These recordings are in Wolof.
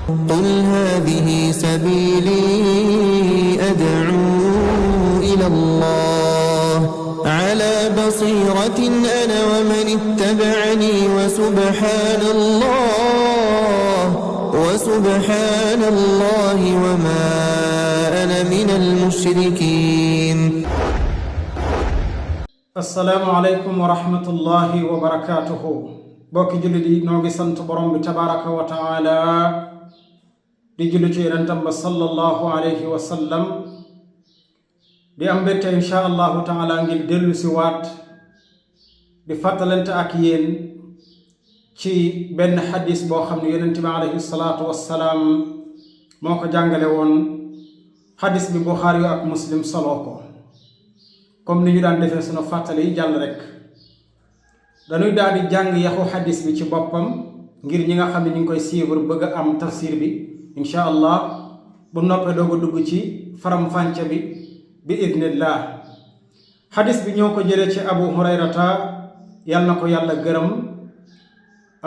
قل هذه سبيلي أدعو إلى الله على بصيرة أنا ومن اتبعني وسبحان الله وما أنا من المشركين. السلام عليكم ورحمة الله وبركاته. bokki jullit yi noo ngi sant borom bi tabaraka wa taala di julli ci yonentam ba sallallahu alayhi wa sallam di am mbégte insha allahu taala ngir dellu si waat di fàttalante ak yéen ci benn xadis boo xam ne yonent bi alayhi salaatu wassalaam moo ko jàngale woon. xadis bi Buxaari ak Muslim soloo ko. comme ni ñu daan defee sunu fàttali yi jàll rek dañuy daal di jàng yaxu xadis bi ci boppam ngir ñi nga xam ne ñu ngi koy suivre bëgg a am tafsir bi insha allah bu noppee doog a dugg ci faram-fànce bi idnillah. xadis bi ñoo ko jëlee ci Abu Hurayrata yal na ko yàlla gërëm.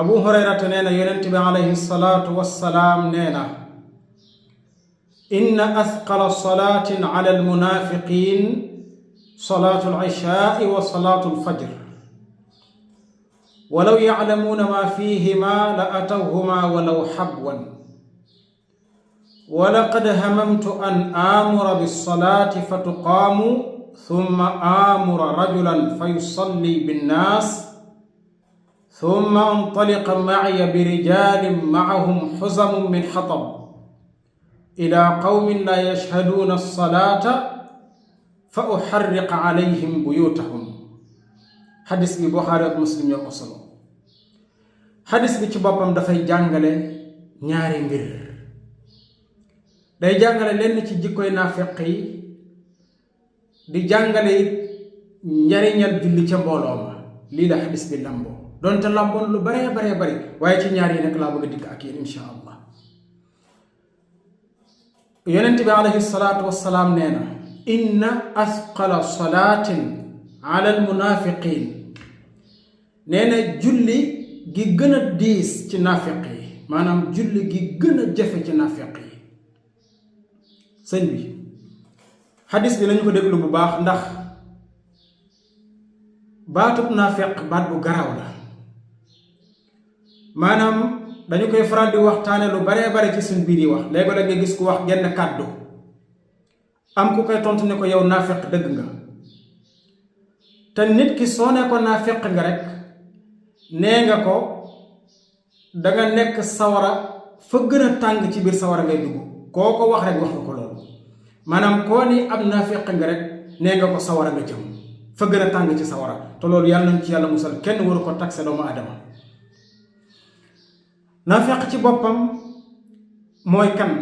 Abu Hurayrata nee na yonent bi alayhi salaatu wassalaam nee na inna athqala salaatin ala almunafiqin salaatu al-ishaa wa salaatu al-fajr walaw ya'lamuuna maa fiihimaa la atawhumaa walaw habwan wa laqad hamamtu an aamura bis-salaati fatuqaamu thumma aamura rajulan fayusalli bin-naas thumma antaliqa ma'iya birijaalin ma'ahum huzamun min hatab ilaa qawmin laa yashhaduuna as-salaata fa uharriq alayhim buyutahum. xadis bi Buxaari ak Muslim ñoo ko solo. xadis bi ci boppam dafay jàngale ñaari mbir. day jàngale lenn ci jikkoy naafeq yi di jàngale it njariñal julli ca mbooloo ma. lii la xadis bi lamboo donte lamboon lu baree bari waaye ci ñaar yi nag laa bëgg a dikk ak yéen insha allah. yonent bi alayhi salaatu wassalaam nee na inna asqala salaatin ala almunafiqin nee na julli gi gën a diis ci nafiq yi maanaam julli gi gën a jafe ci nafiq yi. sëñ bi xadis bi nañu ko déglu bu baax ndax baatub nafiq baat bu garaaw la. maanaam dañu koy faral di waxtaane lu baree bare ci suñ biir yi wax léegi la nga gis ku wax genn kàddu am ku koy tontu ne ko yow naafeq dëgg nga. te nit ki soo ne ko naafeq nga rek nee nga ko danga nekk sawara fa gën a tàng ci biir sawara ngay dugg. koo ko wax rek wax nga ko loolu. maanaam koo ni ab naafeq nga rek nee nga ko sawara nga jëm fa gën a tàng ci sawara te loolu yàlla nañ ci yàlla musal kenn waru ko taxe doomu adama. naafeq ci boppam mooy kan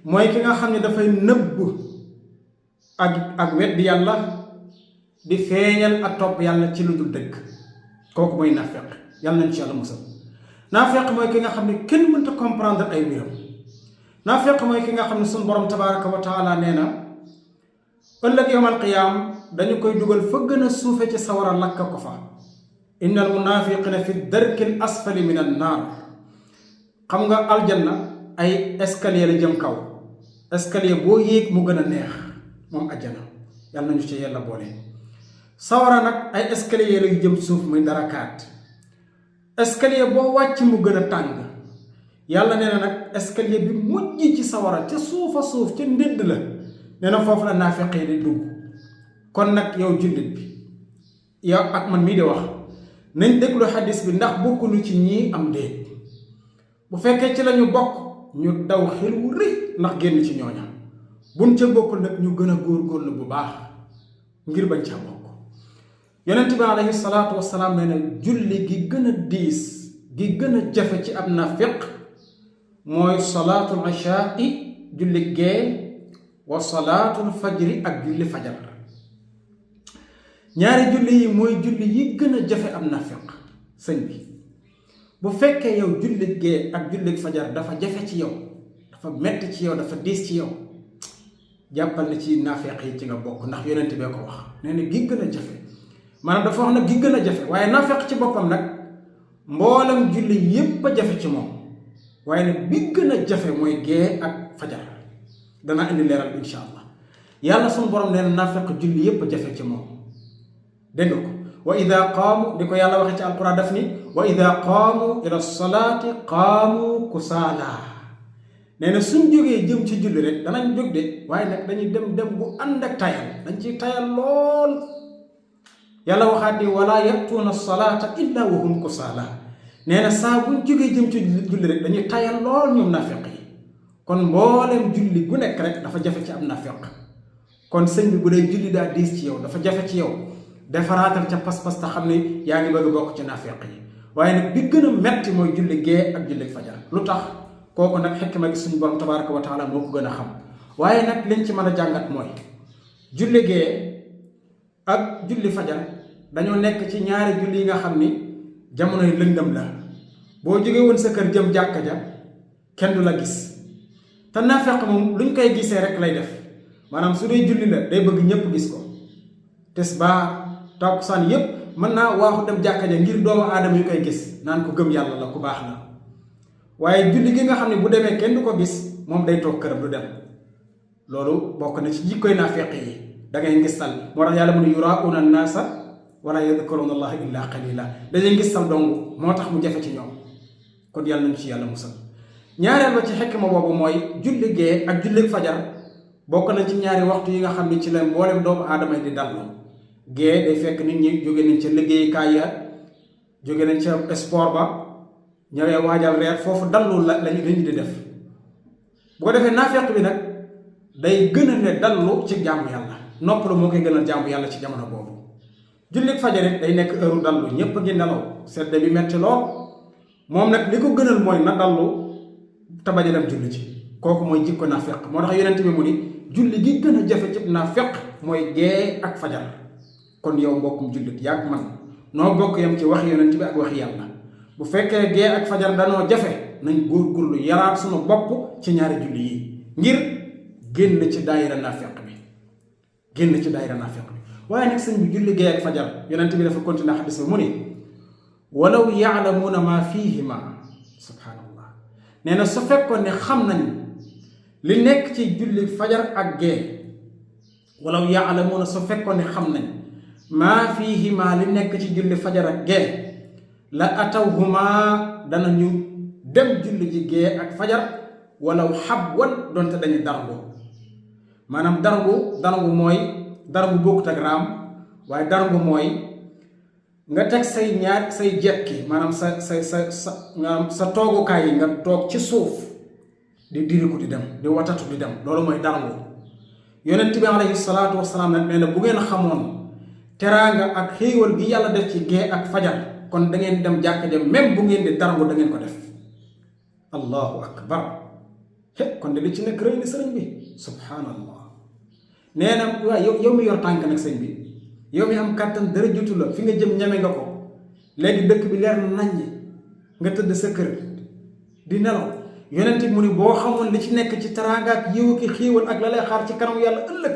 mooy ki nga xam ne dafay nëbb ak weddi yàlla di feeñal ak topp yàlla ci lu dul dëgg. kooku mooy naafeq yàlla nañ ci yàlla musal. naafeq mooy ki nga xam ne kenn mënta comprendre ay mbiram. naafeq mooy ki nga xam ne suñu borom tabaraka wa taala nee na ëllëg yawmal qiyaam dañu koy dugal fa gën a suufe ci sawara lakk ko fa. innal munaafiqina fi darkil asfali min an naar. xam nga aljanna ay escalier la jëm kaw. escalier boo yéeg mu gën a neex moom ajjana yàlla nañu ci yàlla boole. sawara nag ay escalier la jëm suuf muy darakaat. escalier boo wàcc mu gën a tàng. yàlla nee na nag escalier bi mujj ci sawara ca suufa suuf ca ndëdd la nee na foofu la naafeq yi di dugg. kon nag yow jullit bi yow ak man mii di wax nañ déglu xadis bi ndax bokkunu ci ñii am déet. bu fekkee ci lañu bokk ñu daw xel wu rëy ndax génn ci ñooña. buñ ca bokkul nag ñu gën a góorgóorlu bu baax ngir bañ ca bokk. yonent bi alayhi salaatu wassalaam nee na julli gi gën a diis gi gën a jafe ci ab nafiq mooy salaatul ishaa julli gee wa salaatul fajri ak julli fajar. ñaari julli yi mooy julli yi gën a jafe ab nafiq. sëñ bi bu fekkee yow jullit gee ak jullit fajar dafa jafe ci yow dafa metti ci yow dafa diis ci yow jàppal na ci naafeq yi ci nga bokk ndax yonent bee ko wax nee na gi gën a jafe maanaam dafa wax nag gi gën a jafe waaye naafeq ci boppam nag mboolam julli yépp a jafe ci moom waaye nag bi gën a jafe mooy gee ak fajar. danaa indi leeral insha allah. yàlla sunu borom nee na naafeq julli yépp jafe ci moom dégg nga ko wa ida qaamu di ko yàlla waxee ci alquran daf ni wa ida qaamu ila salaati qaamu kusaala nee na suñ jógee jëm ci julli rek danañ jóg de waaye nag dañuy dem bu ànd ak tayal dañ ciy tayal lool. yàlla waxaat ni wala yatuuna salaata illa wa hum kusaala nee na saa buñ jógee jëm ci julli rek dañuy tayal lool ñoom naafeq yi. kon mboolem julli gu nekk rek dafa jafe ci am naafeq. kon sëñ bi bu dee julli daa diis ci yow dafa jafe ci yow defaraatal ca pas-pas te xam ne yaa ngi bëgg a bokk ci naafeq yi. waaye nag bi gën a metti mooy julli gee ak julli fajar. lu tax kooku nag xikma gi suñu borom tabaraka wa taala moo ko gën a xam. waaye nag liñ ci mën a jàngat mooy julli gee ak julli fajar dañoo nekk ci ñaari julli yi nga xam ni jamonoy lëndëm la. boo jógee woon sa kër jëm jàkka ja kenn du la gis te naafeq moom luñ koy gisee rek lay def. maanaam su dee julli la day bëgg ñëpp gis ko. tisbaar takkusaan yépp mën naa waaxu dem jàkka ja ngir doomu aadama yu koy gis naan ko gëm yàlla la ku baax la. waaye julli gi nga xam ne bu demee kenn du ko gis moom day toog këram du dem. loolu bokk na ci jikkoy naafeq yi da ngay ngistal moo tax yàlla mu ne yuraa'uuna an-naasa wala yadkuruuna allaha illa qalila dañuy ngistal dong moo tax mu jafe ci ñoom. kon yàlla nañu ci yàlla musal. ñaareel ba ci xikma boobu mooy julli gee ak julli fajar bokk na ci ñaari waxtu yi nga xam ne ci la mboolem doomu aadama yi di dallu. gee day fekk nit ñi jóge nañ ca liggéeyukaay ya jóge nañ ca sport ba ñëwee waajal reer foofu dallu lañu di def. bu ko defee naafeq bi nag day gën a ne dallu ci jaamu yàlla noppalu moo koy gënal jaamu yàlla ci jamono boobu. jullit fajar it day nekk heure dallu ñépp a ngi nelaw sedd bi metti lool moom nag li ko gënal mooy na dallu te bañ a dem julli ci. kooku mooy jikko naafeq moo tax yonent bi mu ni julli gi gën a jafe ci naafeq mooy gee ak fajar. kon yow mbokkum jullit yaag man noo bokk yam ci wax yonent bi ak wax yàlla. bu fekkee gee ak fajar danoo jafe nañ góorgóorlu yaraat sunu bopp ci ñaari julli yi ngir génn ci daayira naafeq bi waaye nag sëñ bi julli gee ak fajar yonent bi dafa continuer xadis bi mu ni walaw yaalamuuna maa fiihima subhaanallah nee na su fekkoon ne xam nañ li nekk ci julli fajar ak gee walaw yaalamuuna su fekkoon ne xam nañ maa fiihima li nekk ci julli fajar ak gee la atawhuma danañu dem julli ji gee ak fajar walaw habwan doonte dañu darbu. maanaam darbu mooy darbu bokkut ak raam waaye darbu mooy nga teg say jekki maanaam sa toogukaay yi nga toog ci suuf di diriku di dem di watatu di dem loolu mooy darbu. yonent bi alayhi salaatu wasalaam nag nee na bu ngeen xamoon teraanga ak xéewal gi yàlla def ci gee ak fajar kon da ngeen dem jàkk ja même bu ngeen di darbu da ngeen ko def. allahu akbar kon de li ci nekk rëy ni sëriñ bi subhaanallah. nee na waaye yow mi yor tànk nag sëñ bi yow mi am kàttan dara jotu la fi nga jëm ñame nga ko léegi dëkk bi leer na naññi nga tëdd sa kër di nelaw yonent bi mu ni boo xamoon li ci nekk ci teraanga ak yiw ki xéewal ak la lay xaar ci kanam yàlla ëllëg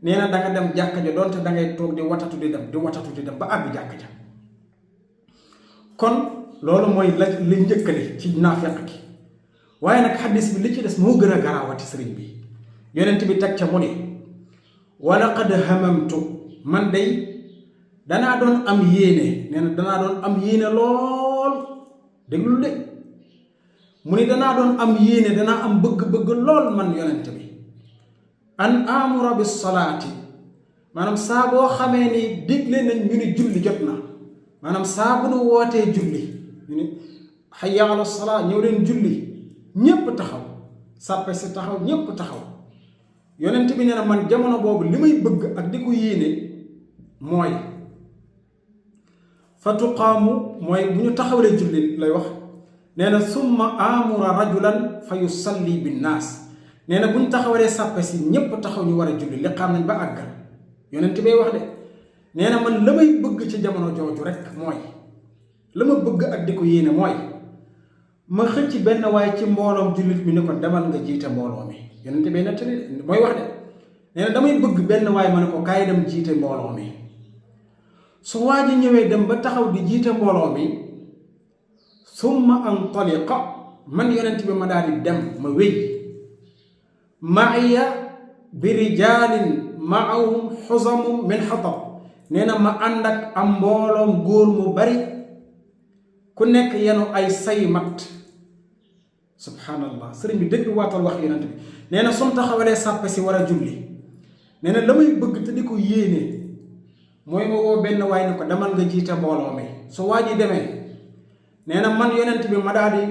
nee na danga dem jàkka ja doonte dangay toog di watatu di dem ba àgg jàkka ja. kon loolu mooy li njëkkali ci naafeq gi waaye nag xaddis bi li ci des moo gën a garaawati sëriñ bi yonent bi teg ca mu ni walaqad hamamtu man day danaa doon am yéene nee na danaa doon am yéene lool déglul de mu ni danaa doon am yéene danaa am bëgg-bëgg lool man yonent bi an amura bis salaati maanaam saa boo xamee ni digle nañ ñu ni julli jot na maanaam saa bu nu wootee julli ñu ni hayya ala salaa ñëw leen julli ñépp taxaw sàppe si taxaw ñépp taxaw yonent bi nee na man jamono boobu li may bëgg ak di ko yéene mooy fa tuqaamu mooy bu ñu taxawalee julli lay wax nee na summa amura rajulan fa yusalli binnaas nee na bu ñu taxawalee sàppe si ñépp taxaw ñu war a julli li xam nañ ba àggal yonent bay wax de nee na man la may bëgg ci jamono jooju rek mooy la ma bëgg ak di ko yéene mooy ma xëcc benn waaye ci mbooloom jullit mi ni ko demal nga jiite mbooloo mi yonent bay nettali mooy wax de nee na damay bëgg benn waaye ma ne ko kaay dem jiite mbooloo mi su waa ji ñëwee dem ba taxaw di jiite mbooloo mi summa antaliqa man yonent bi ma daal di dem ma wéy ma'iya bi rijaalin ma'ahum xusamum min xatab nee na ma ànd ak am mbooloom góor mu bari ku nekk yenu ay say mat subhanallah sëriñ bi dëgg waatal wax yonent bi nee na sum taxawalee sàppe si war a julli nee na la may bëgg te di ko yéene mooy ma woo benn waay ne ko demal nga jiite mbooloo mi su waa ji demee nee na man yonent bi ma daal di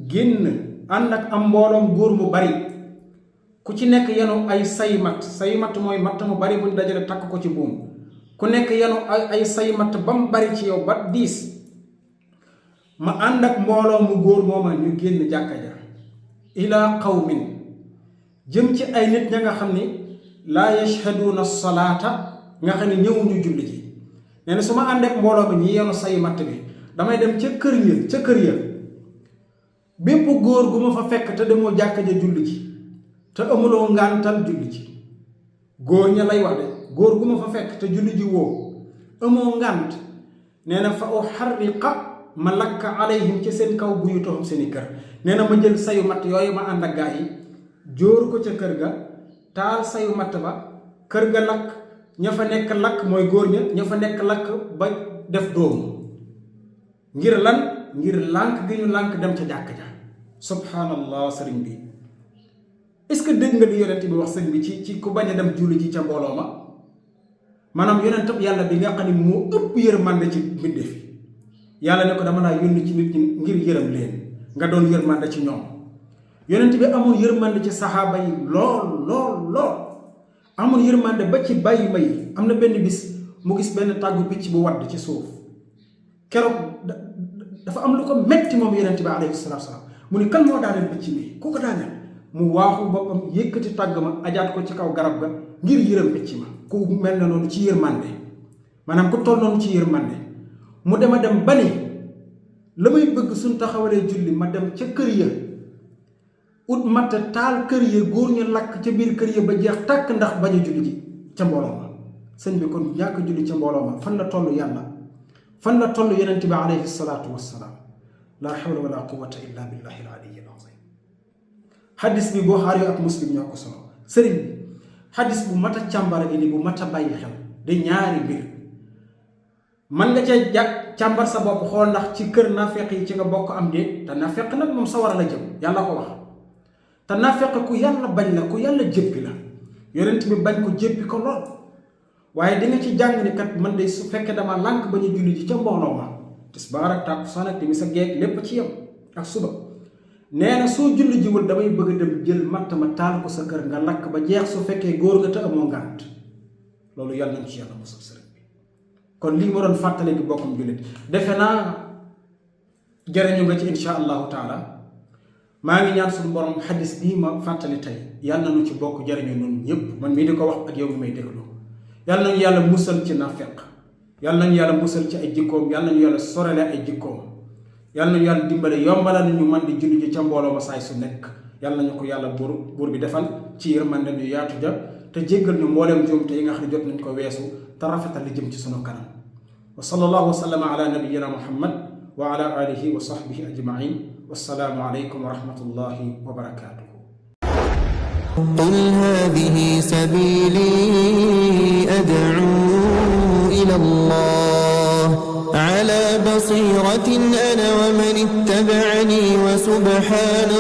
génn ànd ak am mbooloom góor mu bari ku ci nekk yenu ay say mat mooy matt mu bari buñ dajale takk ko ci buum ku nekk yenu ay say matt ba mu bari ci yow ba diis ma ànd ak mbooloo mu góor mooma ñu génn jàkka ja ila qawmin jëm ci ay nit ña nga xam ni laa yashhaduuna salaata nga xam ne ñëwuñu julli ji nee na su ma ànd ak mbooloo bi ñi yenu say matt bi damay dem ca kër ya bépp góor gu ma fa fekk te demoo jàkka ja julli ji te amuloo ngàntal julli ji góor ña lay wax de góor gu ma fa fekk te julli ji woo amoo ngànt nee na fa uharriqa ma lakk alayhim ci seen kaw buyutuhum seeni kër nee na ma jël sayu matt yooyu ma ànd ak gaa yi jóor ko ca kër ga taal sayu matt ba kër ga lakk ña fa nekk lakk mooy góor ña fa nekk lakk ba def dóomu ngir lan ngir lànk gi ñu lànk dem ca jàkk ja subhanallah sëriñ bi est-ce que dégg nga li yonent bi wax sëriñ bi ci ku bañ a dem julli ci ca mbooloo ma maanaam yonentab yàlla bi nga xam ne moo ëpp yërmande ci mbindeef yi yàlla ne ko dama laa yónni ci nit ñi ngir yërëm leen nga doon yërmande ci ñoom yonent bi amul yërmande ci saxaaba yi lool amul yërmande ba ci bàyyi ma yi am na benn bis mu gis benn tàggu picc bu wadd ci suuf keroog dafa am lu ko metti moom yonent bi alayhi salaatu salaam mu ni kan moo daaneel picc mi ku ko daaneel mu waaxu boppam yëkkati tàgg ma ajaat ko ci kaw garab ga ngir yërëm picc ma ku mel na noonu ci yërmande maanaam ku toll noonu ci yërmande mu dem ba ni la may bëgg suñ taxawalee julli ma dem ca kër ya ut matt taal kër ya góor ñu lakk ca biir kër ya ba jeex tàkk ndax bañ a julli ji ca mbooloo ma sëñ bi kon ñàkk julli ca mbooloo ma fan la toll yàlla fan la toll yonent bi alayhi salaatu wassalaam laa hawla wala quwwata illa billahi al aliyyi al azim xadis bi Buxaari ak Muslim ñoo ko solo sëriñ bi xadis bu mat a càmbara gi ni bu mat a bàyyi xel di ñaari mbir man nga ca càmbar sa bopp xool ndax ci kër naafeq yi ci nga bokk am déet te naafeq nag moom sawara la jëm yàlla ko wax te naafeq ku yàlla bañ la ku yàlla jéppi la yonent bi bañ ko jéppi ko lool waaye di nga ci jàng ni kat man de su fekkee dama lànk ba ñu julli ji ca mbooloo ma tisbaar ak tàkkusaan ak timis ak geeg lépp ci yem ak suba nee na soo julli jiwul damay bëgg a dem jël matt ma taal ko sa kër nga lakk ba jeex su fekkee góor nga te amoo ngànt loolu yàlla nañ ci yàlla mosal sëriñ bi kon lii ma doon fàttale gi bokkum jullit defe naa jëriñu nga ci insha allahu taala maa ngi ñaan suñu borom xadis bii ma fàttali tey yàlla nañu ci bokk jëriñu nun ñëpp man mii di ko wax ak yow mi may déglu yàlla nañu yàlla musal ci nafeq yàlla nañu yàlla musal ci ay jikkoom yàlla nañu yàlla sorale ay jikkoom yàlla nañu yàlla dimbale yombala nañu man di julli ji ca mbooloo ma saay su nekk yàlla nañu ko yàlla buur bi defal ci yërmande ñu yaatu ja te jéggal ñu mbooleem juum te yi nga xam ne jot nañ ko weesu te rafetal li jëm ci sunu kanam wa sallallahu wa sallama ala nabiyyina muhammad wa ala alihi wa sahbihi ajmain wassalaamu alaykum wa rahmatullahi wa barakatuh قل هذه سبيلي أدعو إلى الله على بصيرة أنا ومن اتبعني وسبحان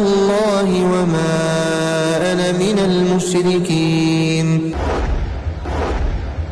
الله وما أنا من المشركين